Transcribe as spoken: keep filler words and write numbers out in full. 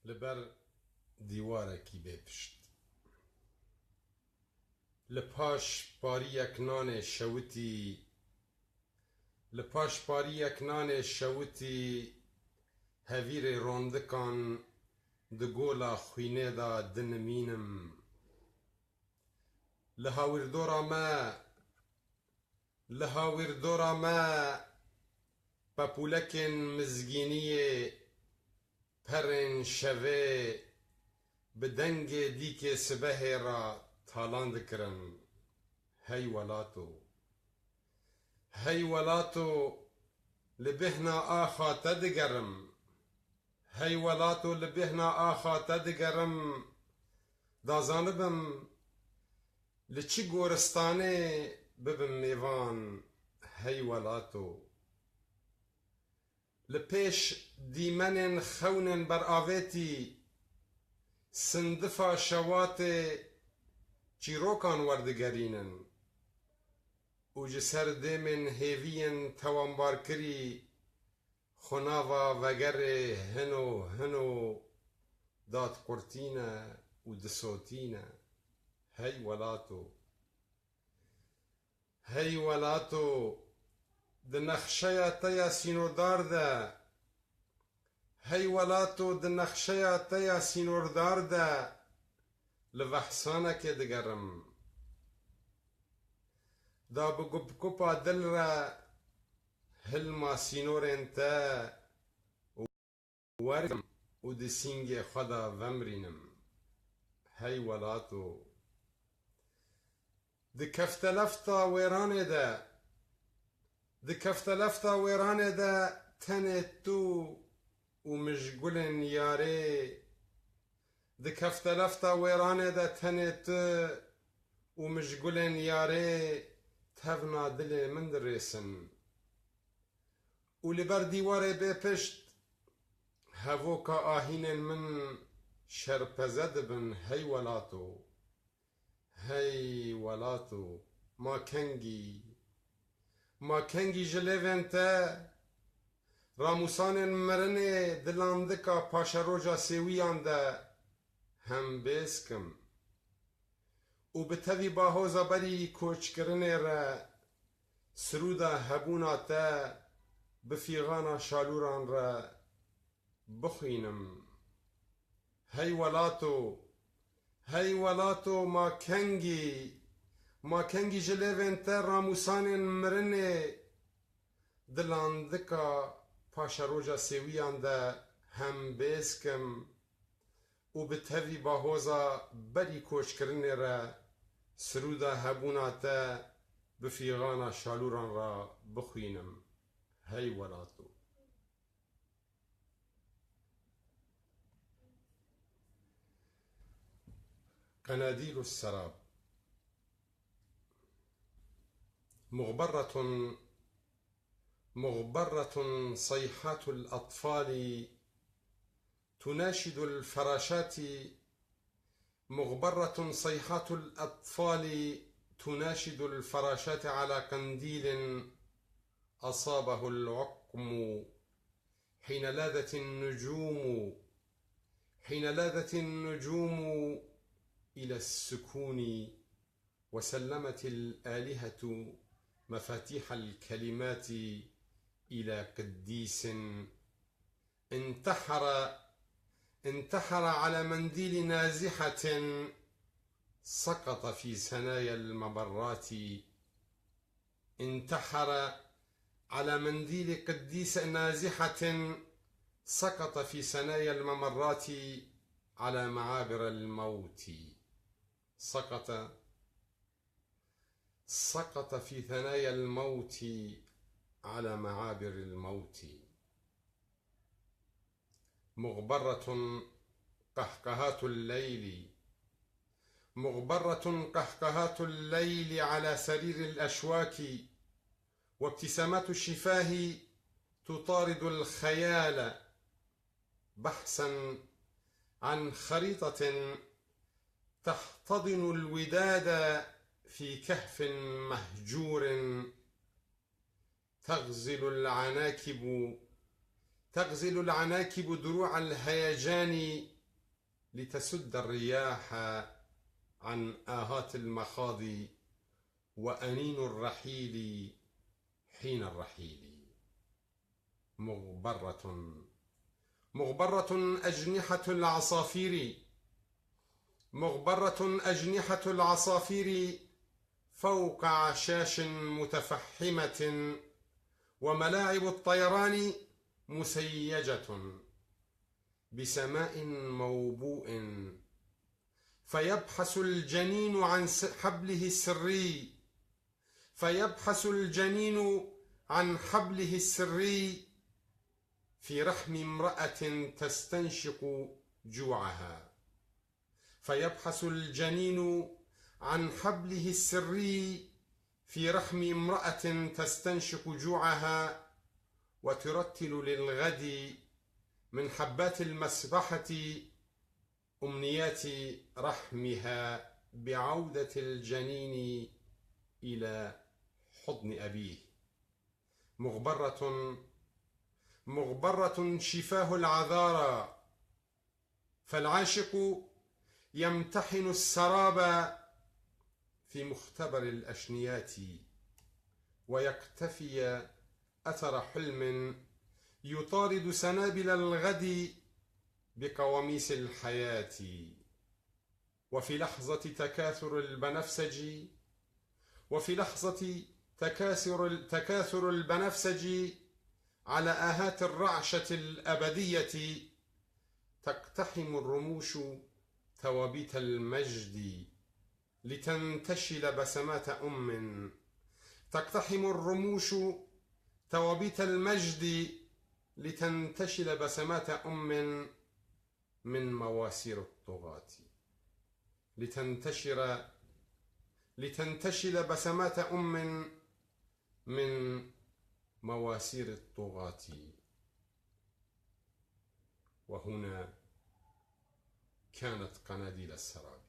Li ber dîwarekî bê pişt. Li paş pariyek nanê şewitî, li paş pariyek nanê şewitî, hevîrê rondikan di gola xwînê de dinimînim. Li hawirdora me, li hawirdora me pepûlekên mizgîniyê, perên şevê bi dengê dîkê sibehê re talan dikirin. Hey welato! Hey welato, li bêhna axa te digerim. Hey welato, li bêhna axa te digerim. Da zanibim li çi goristanê bibim mêvan. Hey welato! Li pêş dîmenên xewnên beravêtî, sindifa şewatê çîrokan werdigerînin û ji ser dêmên hêviyên tewanbarkirî xwe nava vegerê hino hino dadiqurtîne û disotîne. Hey welato! Hey welato, di nexşeya te ya sînordar de, hey welato, di nexşeya te ya sînordar de li vehsanekê digerim. Da bi gupgupa dil re hilma sînorên te wergirim û di sîngê xwe de vemirînim. Hey welato! Di keftelefta wêranê de, di keftelefta wêranê de tenê tu û mijgulên yarê, di keftelefta wêranê de tenê tu û mijgulên yarê tevna dilê min dirêsin. Û li ber dîwarê bê pişt, hevoka ahînên min şerpeze dibin, hey welato. Hey welato, ma kengî, ma kengî ji lêvên te, ramûsanên mirinê di landika paşeroja sêwiyan de hembêz kim û bi tevî bahoza berî koçkirinê re sirûda hebûna te bi fîxana şalûran re bixwînim. Hey welato, hey welato, ma kengî, ma kengî ji lêvên te ramûsanên mirinê di landika paşeroja sêwiyan de hembêz kim û bi tevî bahoza berî koçkirinê re sirûda hebûna te bi fîxana şalûran re bixwînim. Hey welato! قناديل السراب، مغبرة، مغبرة صيحات الأطفال تناشد الفراشات، مغبرة صيحات الأطفال تناشد الفراشات على قنديل أصابه العقم، حين لاذت النجوم، حين لاذت النجوم إلى السكون، وسلمت الآلهة مفاتيح الكلمات إلى قديس، انتحر، انتحر على منديل نازحة سقط في ثنايا الممرات، انتحر على منديل قديس نازحة سقط في ثنايا الممرات على معابر الموت. سقط، سقط في ثنايا الموت على معابر الموت. مغبرة قهقهات الليل، مغبرة قهقهات الليل على سرير الأشواك، وابتسامات الشفاه تطارد الخيال، بحثا عن خريطة تحتضن الوداد في كهف مهجور، تغزل العناكب، تغزل العناكب دروع الهيجان لتسد الرياح عن آهات المخاض وأنين الرحيل حين الرحيل. مغبرة، مغبرة أجنحة العصافير، مغبرة أجنحة العصافير فوق عشاش متفحمة، وملاعب الطيران مسيجة بسماء موبوء، فيبحث الجنين عن س-، حبله السري، فيبحث الجنين عن حبله السري في رحم امرأة تستنشق جوعها، فيبحث الجنين عن حبله السري في رحم امرأة تستنشق جوعها، وترتل للغد من حبات المسبحة أمنيات رحمها بعودة الجنين إلى حضن أبيه. مغبرة، مغبرة شفاه العذارى، فالعاشق يمتحن السراب في مختبر الأشنيات، ويقتفي أثر حلم يطارد سنابل الغد بقواميس الحياة. وفي لحظة تكاثر البنفسجي، وفي لحظة تكاثر، تكاثر البنفسجي على آهات الرعشة الأبدية، تقتحم الرموش توابيت المجد لتنتشل بسمات أم، تقتحم الرموش توابيت المجد لتنتشل بسمات أم من مواسير الطغاة، لتنتشر، لتنتشل بسمات أم من مواسير الطغاة. وهنا كانت قناديل السراب.